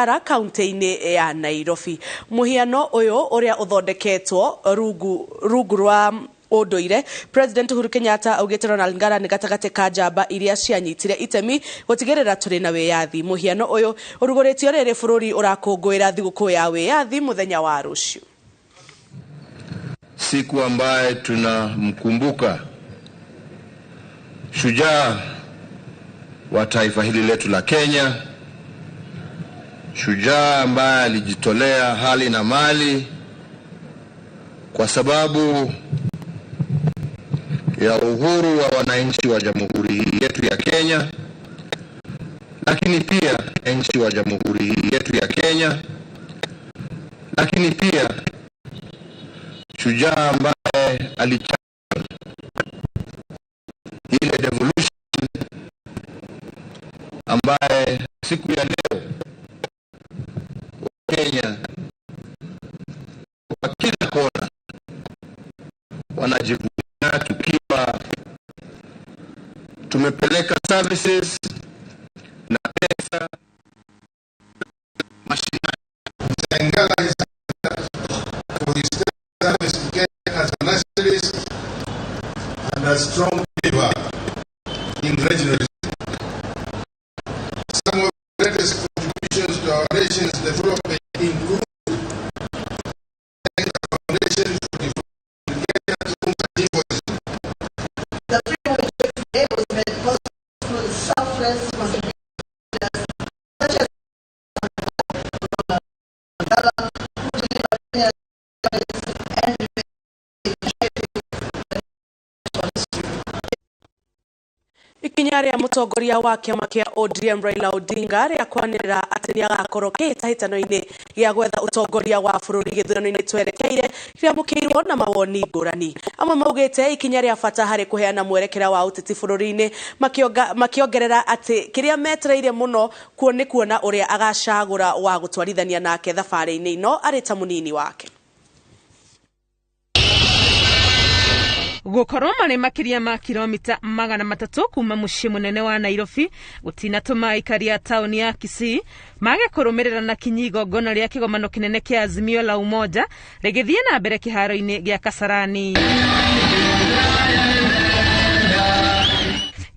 Ngara kaunti-inĩ ya Nairobi. Mũhiano ũyũ ũrĩa ũthondeketwo rungu rwa ũndũire, President Uhuru Kenyatta augĩte Ronald Ngara nĩ gatagatĩ ka njamba iria cianyitire itemi gũtigĩrĩra tũrĩ na wĩyathi. Mũhiano ũyũ ũrugũrĩtio rĩrĩ bũrũri ũrakũngũĩra thigũkũ ya wĩyathi mũthenya wa rũciũ. Siku ambaye tunamkumbuka shujaa wa taifa hili letu la Kenya, shujaa ambaye alijitolea hali na mali kwa sababu ya uhuru wa wananchi wa jamhuri hii yetu ya Kenya, lakini pia nchi wa jamhuri hii yetu ya Kenya, lakini pia shujaa ambaye alicha ile devolution ambaye siku ya leo Kenya kwa kila kona wanajivunia tukiwa tumepeleka services na pesa mashinani. Ngala is for his service to Kenya as a nationalist and a strong believer in regionalism. Some of the greatest contributions to our nation's development include laying the foundation for development in Kenya through Majimboism. The freedom we enjoy today was made possible through the selfless contributors such as Ngala, who delivered Kenya and reshaping the national history. Ikinya rĩa mũtongoria wa kĩama kĩa ODM Raila Odinga rĩa kwanĩrĩra atĩ nĩagakorwo kĩhĩtahĩtano-inĩ gĩa gwetha ũtongoria wa bũrũri gĩthurano-inĩ twerekeire kĩamũkĩirwo na mawoni ngũrani. Amwe maugĩte ikinya rĩa bata harĩ kũheana mwerekera wa ũteti bũrũri-inĩ, makĩongerera atĩ kĩrĩa metereire mũno kuo nĩ kuona ũrĩa agacagũra wa gũtwarithania nake thabarĩ-inĩ ĩno arĩ ta mũnini wake. Gũkorwo marĩ makĩria ma kilomita 300 kuma mũciĩ mũnene wa Nairobi gũtinatũma aikari a taũni ya Kisii mage kũrũmĩrĩra na kinyi igongona rĩa kĩgomano kĩnene kĩa Azimio la Umoja rĩgĩthiĩ na mbere kĩharo-inĩ gĩa Kasarani.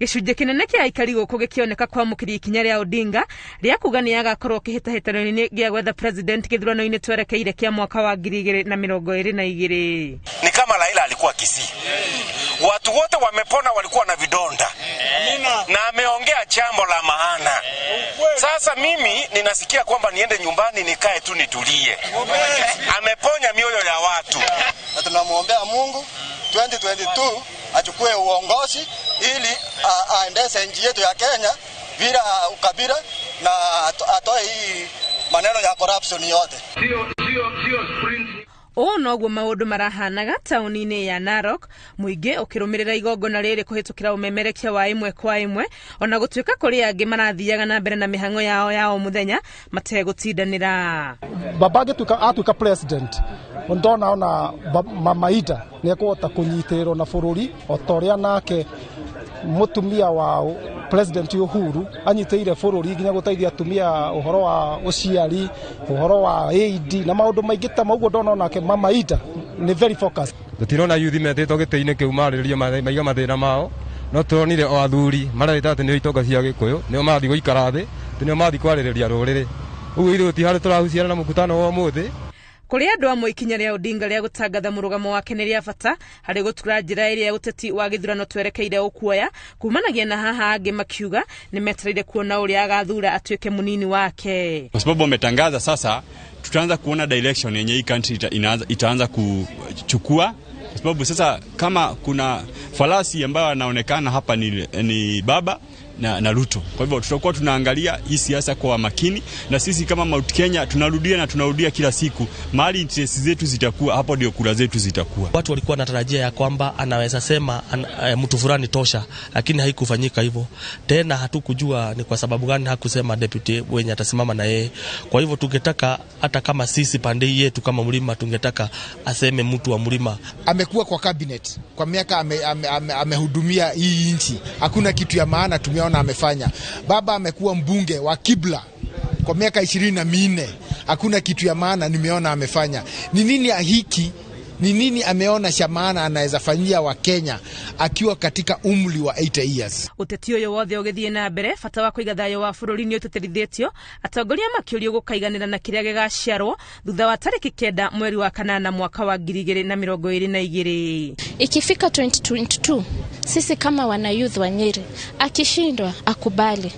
Gĩcunjĩ kĩnene kĩa aikari gũkũ gĩkĩoneka kwamũkĩria ikinya rĩa Odinga rĩa kuga nĩ agakorwo kĩhĩtahĩtano-inĩ gĩa gwetha president gĩthurano-inĩ twerekeire kĩa mwaka wa 2022. Ni kama Raila alikuwa Kisii, watu wote wamepona, walikuwa na vidonda na ameongea jambo la maana. Sasa mimi ninasikia kwamba niende nyumbani nikae tu nitulie. Ameponya mioyo ya watu. Na tunamwombea Mungu 2022 achukue uongozi ili aendeshe nchi yetu ya Kenya bila ukabila na atoe hii maneno ya corruption yote. Ũũ noguo maũndũ marahanaga taũni-inĩ ya Narok, mũingĩ ũkĩrũmĩrĩra igongona rĩrĩ kũhĩtũkĩra ũmemerekia wa ĩmwe kwa ĩmwe, ona gũtuĩka kũrĩ angĩ marathiaga na mbere na mĩhang'o yao ya o mũthenya mategũtindanĩra. Baba angĩtuĩka atuĩka president, ndona ona Mama Ida nĩ ekũhota kũnyitĩrĩrwo na bũrũri o ta ũrĩa nake mũtumia wa President Uhuru anyitĩrĩire bũrũri nginya gũteithia atumia ũhoro wa ũciari, ũhoro wa AID na maũndũ maingĩ ta mau. Ũguo ndona onake Mama Ida nĩ very focused. Tũtirona youth metĩtwo gĩtĩ-inĩ kĩu marĩrĩrie maiga mathĩna mao, no tũronire o athuri marerĩta atĩ nĩo itonga cia Gĩkũyũ nĩo marathiĩ gũikara thĩ, atĩ nĩo marathiĩ kwarĩrĩria rũrĩrĩ. Ũguo ithuĩ gũtirĩ harĩa tũrahuciana na mũkutano wa ũmũthĩ. Kũrĩ andũ amwe ikinya rĩa Odinga rĩa gũtangatha mũrũgamo wake nĩ rĩa bata harĩ gũtura njĩra ĩrĩa ũteti wa gĩthurano twerekeire ũkuoya, kumanagia na haha angĩ makiuga nĩ metereire kuona ũrĩa agathura atuĩke mũnini wake. Kwa sababu wametangaza sasa, tutaanza kuona direction yenye hii country itaanza kuchukua, kwa sababu sasa kama kuna farasi ambayo anaonekana hapa ni baba na Ruto. Kwa hivyo tutakuwa tunaangalia hii siasa kwa makini, na sisi kama Mount Kenya tunarudia na tunarudia kila siku, mahali interest zetu zitakuwa hapo ndio kura zetu zitakuwa. Watu walikuwa wanatarajia ya kwamba anaweza sema mtu fulani tosha, lakini haikufanyika hivyo. Tena hatukujua ni kwa sababu gani hakusema deputy mwenye atasimama na yeye. Kwa hivyo tungetaka hata kama sisi pande yetu kama mlima tungetaka aseme mtu wa mlima. Amekuwa kwa cabinet kwa miaka amehudumia hii nchi, hakuna kitu ya maana tumeona amefanya. Baba amekuwa mbunge wa Kibla Kwa miaka 24 hakuna kitu ya maana nimeona amefanya. Ni nini hiki? Ni nini ameona cha maana anaweza fanyia Wakenya akiwa katika umri wa 80 years? Uteti uyu wothe ugithie na mbere bata wa kuiga thayo wa bururi ni uteterithitio atongoria makiurio gukaiganira na kiria gigaciarwo thutha wa tariki 9 mweri wa kanana mwaka wa 2022. Ikifika 2022 sisi kama wana youth wa Nyeri, akishindwa akubali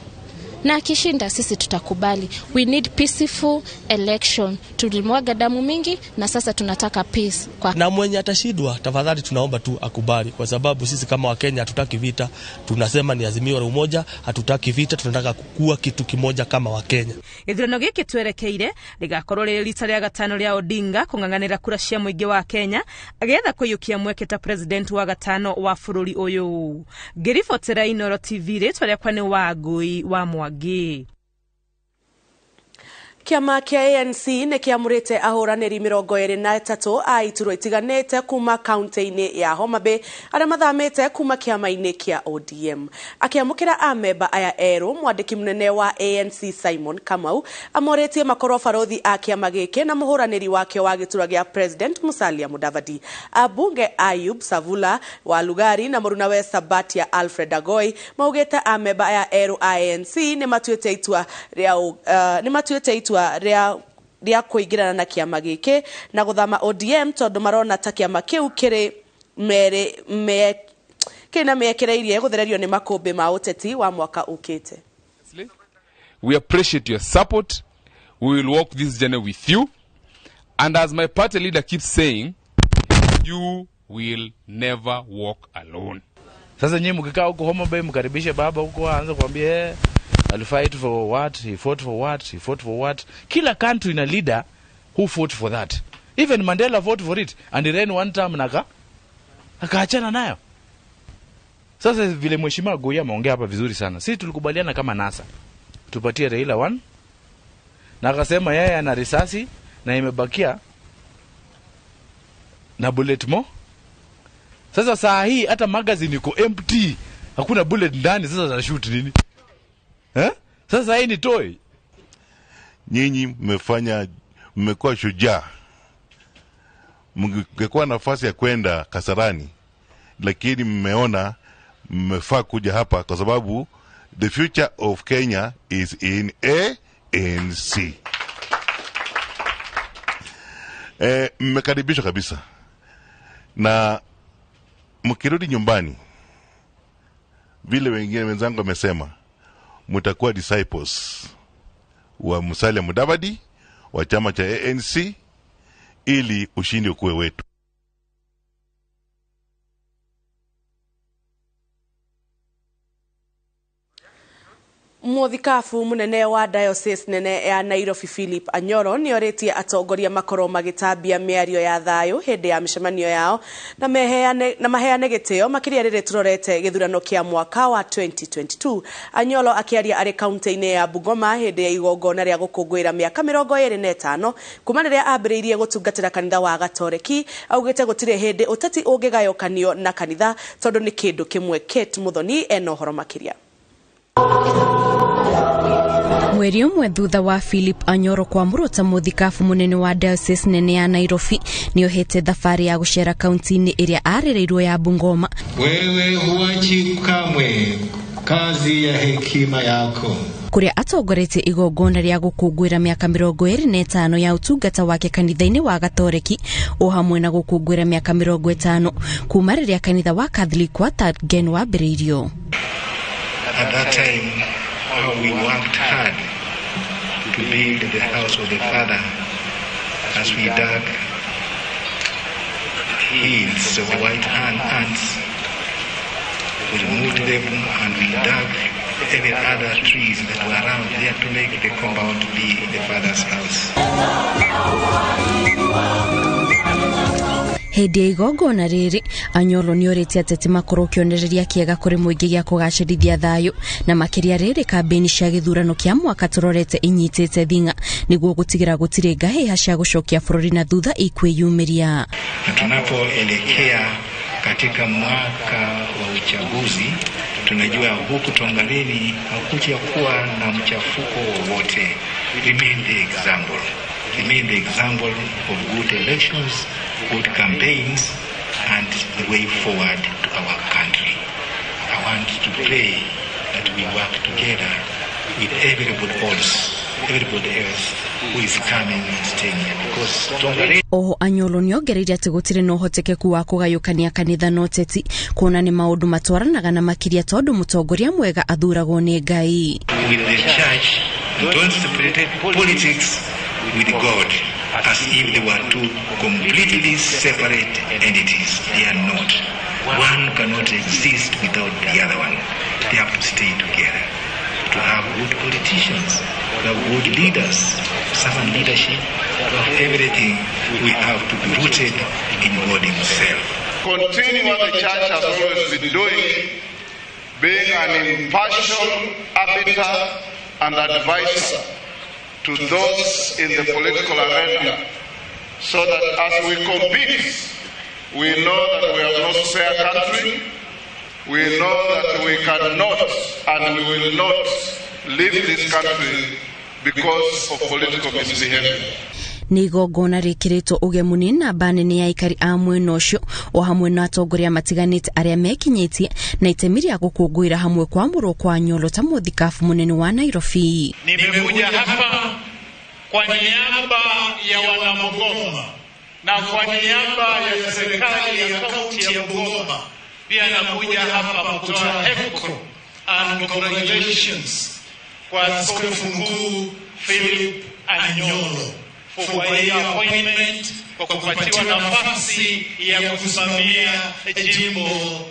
na akishinda sisi tutakubali. We need peaceful election. Tulimwaga damu mingi na sasa tunataka peace. Kwa na mwenye atashindwa, tafadhali tunaomba tu akubali, kwa sababu sisi kama Wakenya hatutaki vita. Tunasema ni azimio la umoja, hatutaki vita, tunataka kukua kitu kimoja kama Wakenya. Gĩthurano gĩkĩ twerekeire rĩgakorwo rĩrĩ rita rĩa gatano rĩa Odinga kũng'ang'anĩra kura cia mũingĩ wa Kenya agĩetha kũiyũkia mweke ta president wa gatano wa bũrũri ũyũ. Ngĩribotera Inooro TV, rĩtwa rĩakwa nĩ Wangũi wa Mwangi. Kĩama kĩa ANC nĩ kĩamũrĩte ahũranĩri 23 a iturwa itiganĩte kuma kaunti-inĩ ya Homa Bay arĩa mathamĩte kuma kĩama-inĩ kĩa ODM. Akĩamũkĩra amemba aya erũ, mwandĩki mũnene wa ANC Simon Kamau amorĩtie makorwo barothi a kĩama gĩkĩ na mũhũranĩri wakĩo wa gĩturwa gĩa President Musalia Mudavadi. Ambunge Ayub Savula wa Lugari na mũrunawe Sabatia Alfred Agoi maugĩte amemba aya erũ a ANC nĩ matuĩte itua rĩa rĩa kũingĩrana na kĩama gĩkĩ na gũthama ODM tondũ marona ta kĩama kĩu kĩrĩ kĩna mĩekereirie gũthererio nĩ makũmbĩ ma ũteti wa mwaka ũkĩte. We appreciate your support. We will walk this journey with you. And as my party leader keeps saying, you will never walk alone. Sasa nyinyi mkikaa huko Homa Bay mkaribishe baba huko aanze kuambia I'll fight for what, he fought for what, he fought for what. Kila country in a leader who fought for that. Even Mandela fought for it and he ran one term na akaachana nayo. Sasa vile Mheshimiwa Goya ameongea hapa vizuri sana. Sisi tulikubaliana kama NASA tupatie Raila 1 na akasema yeye ana risasi na imebakia na bullet mo. Sasa saa hii hata magazine iko empty. Hakuna bullet ndani, sasa atashoot nini? Sasa hii ni toy. Nyinyi mmekuwa shujaa. Mngekuwa nafasi ya kwenda Kasarani, lakini mmeona mmefaa kuja hapa kwa sababu the future of Kenya is in ANC. Mmekaribishwa kabisa. Na mkirudi nyumbani, vile wengine wenzangu wamesema, mtakuwa disciples wa Musalia Mudavadi wa chama cha ANC ili ushindi ukuwe wetu. Muthikabu munene wa diocese nene ya Nairobi Philip Anyoro nĩorĩtie atongoria makorwo magĩtambia mĩario ya thayũ hĩndĩ ya mĩcemanio yao na maheane gĩtĩo makĩria rĩrĩ tũrorete gĩthurano kĩa mwaka wa 2022. Anyoro akĩaria arĩ kaunti-inĩ ya Bungoma hĩndĩ ya igongona rĩa gũkũngũĩra mĩaka 25 kuma rĩrĩa ambĩrĩirie gũtungatĩra kanitha wa Gatoreki, augĩte gũtirĩ hĩndĩ ũteti ũngĩgayũkanio na kanitha tondũ nĩ kĩndũ kĩmwe. Kate Muthoni ena ũhoro makĩria. Mweri ũmwe thutha wa Philip Anyoro kwamũrwo ta mũthikabu mũnene wa diocese nene ya Nairobi, nĩohete thabarĩ ya gũcera kaunti-inĩ ĩrĩa arereirwo ya Bungoma. Wewe huachi kamwe kazi ya hekima yako, kũrĩa atongoretie igongona rĩa gũkũngũĩra mĩaka 25 ya ũtungata wake kanitha-inĩ wa Gatoreki, o hamwe na gũkũngũĩra mĩaka 50 kuma rĩrĩa kanitha wa Catholic wa Tangen wambĩrĩirio. At that time, how we worked hard to build the house of the Father as we dug hills of white ants. We removed them and we dug even other trees that were around there to make the compound be the Father's house. Hĩndĩ ya igongona rĩrĩ, Anyoro nĩorĩtie ateti makorwo kĩonereria kĩega kũrĩ mũingĩ gĩa kũgacĩrithia thayũ, na makĩria rĩrĩ kambĩini cia gĩthurano kĩa mwaka tũrorete inyitĩte thing'a nĩguo gũtigĩra gũtirĩ ngahĩha cia gũcokia bũrũri na thutha ikwĩyumĩria. Na tunapoelekea katika mwaka wa uchaguzi, Tunajua huku Tongareni hakuja kuwa na mchafuko wowote. Remain the example. Remain the example of good elections, good campaigns, and the way forward to our country. I want to pray that we work together with everybody else who is coming and staying here, because Tongareni Oho Anyolo nĩongereire atĩ gũtirĩ na ũhotekeku wa kũgayũkania kanitha na ũteti, kuona nĩ maũndũ matwaranaga na makĩria tondũ mũtongoria mwega athuragwo nĩ Ngai. With the church, don't separate politics with God as if they were two completely separate entities. They are not. One cannot exist without the other one. They have to stay together. To have good politicians, to have good leaders, servant leadership, to have everything, we have to be rooted in God Himself. Continue what the church has always been doing, being an impartial arbiter and advisor to those in the political arena, so that as we compete, we know that we have no spare country, we know that we cannot and we will not leave this country because of political misbehavior. Nĩ igongona rĩkĩrĩtwo ũgemu nĩ namba nene ya aikari a mwena ũcio o hamwe na atongoria matiganĩte arĩa mekinyĩtie na itemi rĩa gũkũngũĩra hamwe kwamũrwo kwa Anyolo ta mũthikabu mũnene wa Nairobi. Nimekuja hapa kwa niaba ya wanamugoma na kwa niaba ya serikali ya kaunti ya Bungoma. Pia nakuja hapa kutoa heko and congratulations kwa Askofu Mkuu Philip Anyolo kwa hiyo appointment, kwa kupatiwa nafasi ya kusimamia jimbo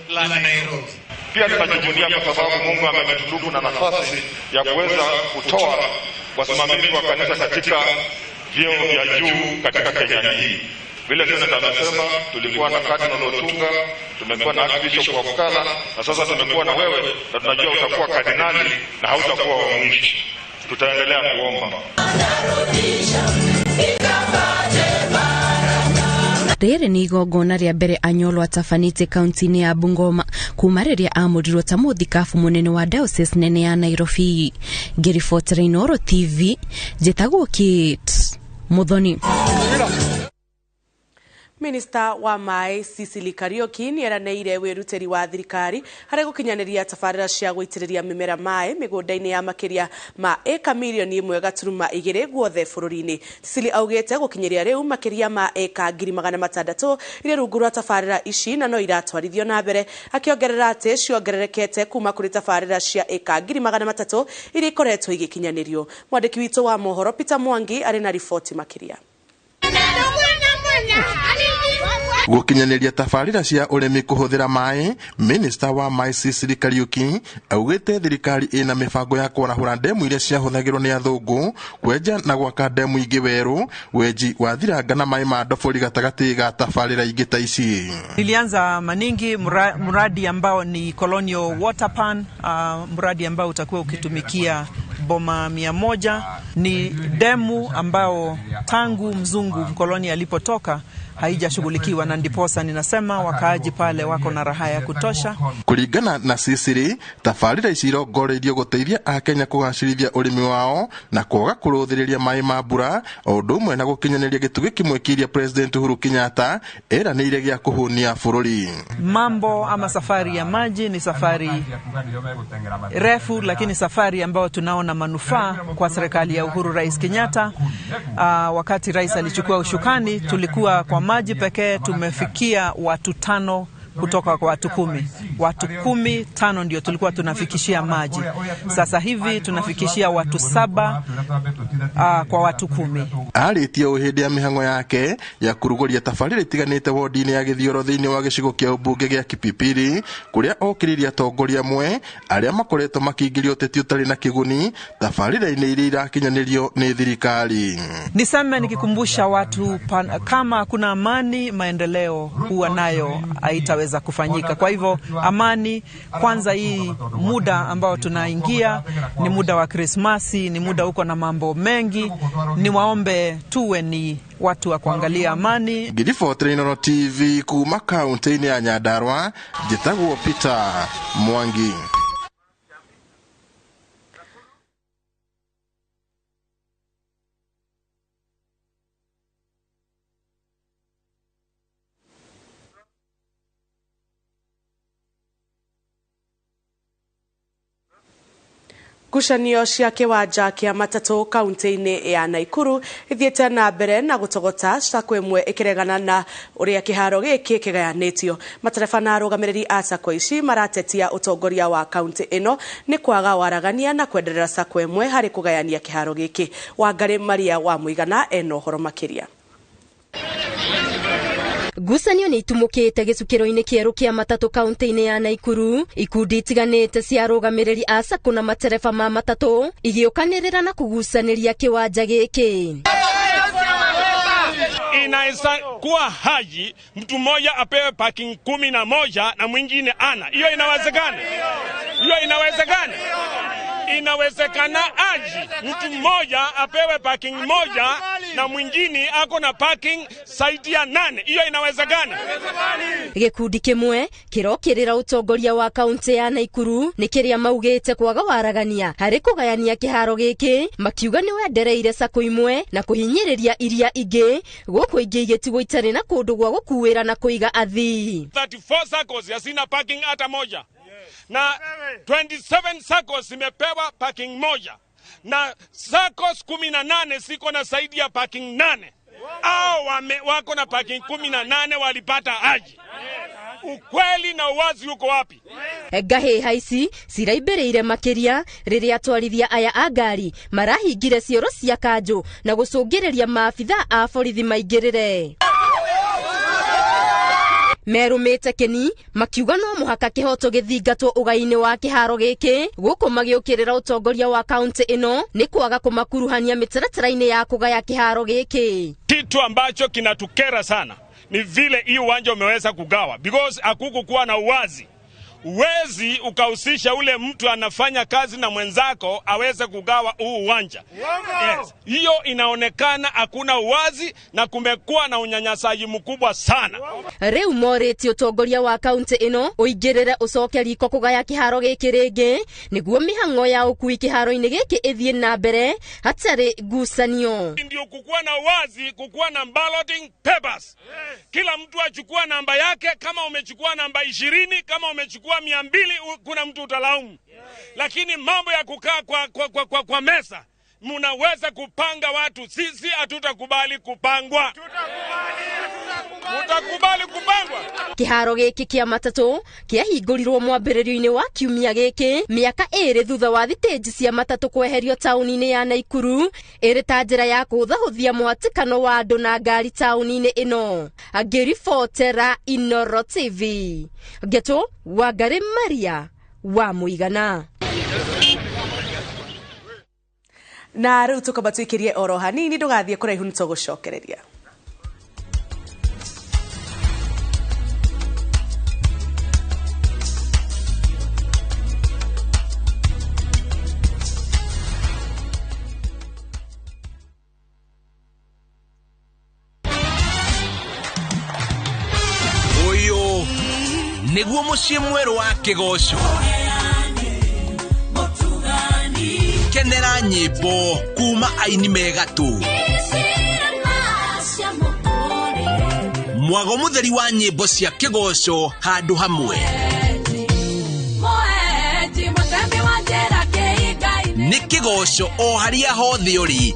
la Nairobi. Pia tunajivunia kwa sababu Mungu ametutunuku na nafasi ya kuweza kutoa wasimamizi wa kanisa katika vyeo vya juu katika Kenya hii. Vile seneta amesema, tulikuwa na Cardinal Otunga, tumekuwa na Archbishop Wafukala, na sasa tumekuwa na wewe, na tunajua utakuwa kardinali na hautakuwa wa mwisho. Tutaendelea kuomba. Rĩrĩ nĩ igongona rĩa mbere Anyolo atabanĩte kaunti-inĩ ya Bungoma kuma rĩrĩa amũrirwo ta mũthikabu mũnene wa diocese nene ya Nairobi. Ngĩribotera Inooro TV, njĩtagwo Kate Muthoni. Minista wa maĩ Sicily Kariuki nĩeranĩire wĩrutĩri wa thirikari harĩ gũkinyanĩria tabarĩra cia gũitĩrĩria mĩmera maĩ mĩgũnda-inĩ ya makĩria ma ĩka mirioni 1.2 guothe bũrũri-inĩ. Sicily augĩte gũkinyĩria rĩu makĩria ma ĩka 600,000 irĩ rungu rwa tabarĩra ici na no iratwarithio na mbere, akĩongerera atĩ ciongererekete kuma kũrĩ tabarĩra cia ĩka 300,000 iria ikoretwo igĩkinyanĩrio. Mwandĩki witũ wa mohoro Peter Mwangi arĩ na riboti makĩria. Gũkinyanĩria tabarĩra cia ũrĩmi kũhũthĩra maĩ, Minista wa maĩ Sicily Kariuki augĩte thirikari ĩna mĩbango ya kwarahũra ndemu iria ciahũthagĩrwo nĩ athũngũ, kwenja na gwaka ndemu ingĩ werũ, wenji wa thiranga na maĩ ma ndobori gatagatĩ ga tabarĩra ingĩ ta ici. Nilianza Maningi mradi ambao ni Colonial Water Pan, mradi ambao utakuwa ukitumikia boma 100. Ni demu ambao tangu mzungu mkoloni alipotoka haijashughulikiwa, na ndiposa ninasema wakaaji pale wako na raha ya kutosha. Kulingana na Sicily, tabarĩra ici irongoreirio gũteithia akenya kũgacĩrithia ũrĩmi wao na kwaga kũrũthĩrĩria maĩ ma mbura, o ũndũ ũmwe na gũkinyanĩria gĩtugĩ kĩmwe kĩrĩa President Uhuru Kenyatta eranĩire gĩa kũhũnia bũrũri. Mambo ama safari ya maji ni safari refu, lakini safari ambayo tunaona manufaa kwa serikali ya Uhuru Rais Kenyatta. Wakati rais alichukua ushukani tulikuwa kwa maji pekee tumefikia watu 5 kutoka kwa watu 10. Watu 10, 5 ndio tulikuwa tunafikishia maji. Sasa hivi tunafikishia watu 7 kwa watu 10. Arĩtie ũũ hĩndĩ ya mĩhang'o yake ya kũrugũria tabarĩra itiganĩte wodi-inĩ ya Gĩthioro thĩinĩ wa gĩcigo kĩa ũmbunge gĩa Kipipiri, kũrĩa okĩrĩirie atongoria amwe arĩa makoretwo makĩingĩria ũteti ũtarĩ na kĩguni tabarĩra-inĩ iria irakinyanĩrio nĩ thirikari. Niseme nikikumbusha watu kama kuna amani, maendeleo huwa nayo haitaweza kufanyika. Kwa hivyo amani kwanza, hii muda ambao tunaingia ni muda wa Krismasi, ni muda uko na mambo mengi, ni waombe tuwe ni watu wa kuangalia amani. Ngiribotera Inooro TV kuma kaunti-inĩ ya Nyandarua, njĩtagwo Peter Mwangi. Ngucanio cia kĩwanja kĩa matatũ kaunti-inĩ ya Naikuru ithiĩte na mbere na gũtogota sacco ĩmwe ĩkĩregana na ũrĩa kĩharo gĩkĩ kĩgayanĩtio. Matereba na arũgamĩrĩri a sacco ici maratetia ũtongoria wa kaunti ĩno nĩ kwaga waragania na kwenderera sacco ĩmwe harĩ kũgayania kĩharo gĩkĩ. Wangarĩ Maria wa Mũigana ena ũhoro makĩria. Ngucanio nĩ itumũkĩte gĩcukĩro-inĩ kĩerũ kĩa matatũ kaunti-inĩ ya Naikuru. Ikundi itiganĩte cia arũgamĩrĩri a sacco na matereba ma matatũ igĩũkanĩrĩra na kũgucanĩria kĩwanja gĩkĩ. Inaweza kuwa haji mtu mmoja apewe parking 11 na mwingine ana. Hiyo inawezekana? Hiyo inawezekana? Inawezekana aji mtu mmoja apewe parking 1 na mwingine ako na parking zaidi ya 8. Hiyo inawezekana? Gĩkundi kĩmwe kĩrokĩrĩra ũtongoria wa kaunti ya Naikuru nĩ kĩrĩa maugĩte kwaga waragania harĩ kũgayania kĩharo gĩkĩ, makiuga nĩ wendereire sacco imwe na kũhinyĩrĩria iria ingĩ gũkũ ingĩ igĩtigwo itarĩ na kũndũ gwa gũkuĩra na kũiga athii. 34 saccos hazina parking hata moja na 27 saccos zimepewa parking 1 na saccos 18 ziko na zaidi ya parking 8. Hao wako na parking 18 walipata aje? Ukweli na uwazi uko wapi? Ngahĩha ici ciraimbĩrĩire makĩria rĩrĩa atwarithia aya a ngari marahingire cioro cia kanjũ na gũcũngĩrĩria maabithaa a borithi maingĩrĩre. Merũmĩte kĩni makiuga no mũhaka kĩhoto gĩthingatwo ũgai-inĩ wa kĩharo gĩkĩ gũkũ magĩũkĩrĩra ũtongoria wa kaunti ĩno nĩ kwaga kũmakuruhania mĩtaratara-inĩ ya kũgaya kĩharo gĩkĩ. Kitu ambacho kinatukera sana ni vile hii uwanja umeweza kugawa because hakukuwa na uwazi. Uwezi ukahusisha ule mtu anafanya kazi na mwenzako aweze kugawa huu uwanja. Yes. Hiyo inaonekana hakuna uwazi na kumekuwa na unyanyasaji mkubwa sana. Rĩu morĩtie ũtongoria wa kaunti ĩno ũingĩrĩre ũcoke riko kũgaya kĩharo gĩkĩ rĩngĩ nĩguo mĩhang'o ya ũkui kĩharo-inĩ gĩkĩ ĩthiĩ na mbere hatarĩ ngucanio. Ndio kukuwa na uwazi, kukuwa na balloting papers. Kila mtu achukua namba yake. Kama umechukua namba 20, kama umechukua 200, kuna mtu utalaumu. Lakini mambo ya kukaa kwa mesa, mnaweza kupanga watu. Sisi hatutakubali kupangwa. Mutakubali kupangwa. Kĩharo gĩkĩ kĩa matatũ kĩahingũrirwo mwambĩrĩrio-inĩ wa kiumia gĩkĩ mĩaka 2 thutha wa thitĩnji cia matatũ kweherio taũni-inĩ ya Naikuru ĩrĩ ta njĩra ya kũhũthahũthia mũhatĩkano wa andũ na ngari taũni-inĩ ĩno. Ngĩribotera Inooro TV, Ngeto Wangarĩ Maria wa Mũigana. Na rĩu tũkamba tũikĩrie oro hanini, ndũgathiĩ kũraihu nĩ tũgũcokereria. Ũyũ nĩguo mũciĩ mwerũ wa kĩgoco. Kenera nyĩmbo kuma aini megatũ. Mwago mũtheri wa nyĩmbo cia kĩgoco handũ hamwe. Nĩ kĩgoco o harĩa hothe ũrĩ.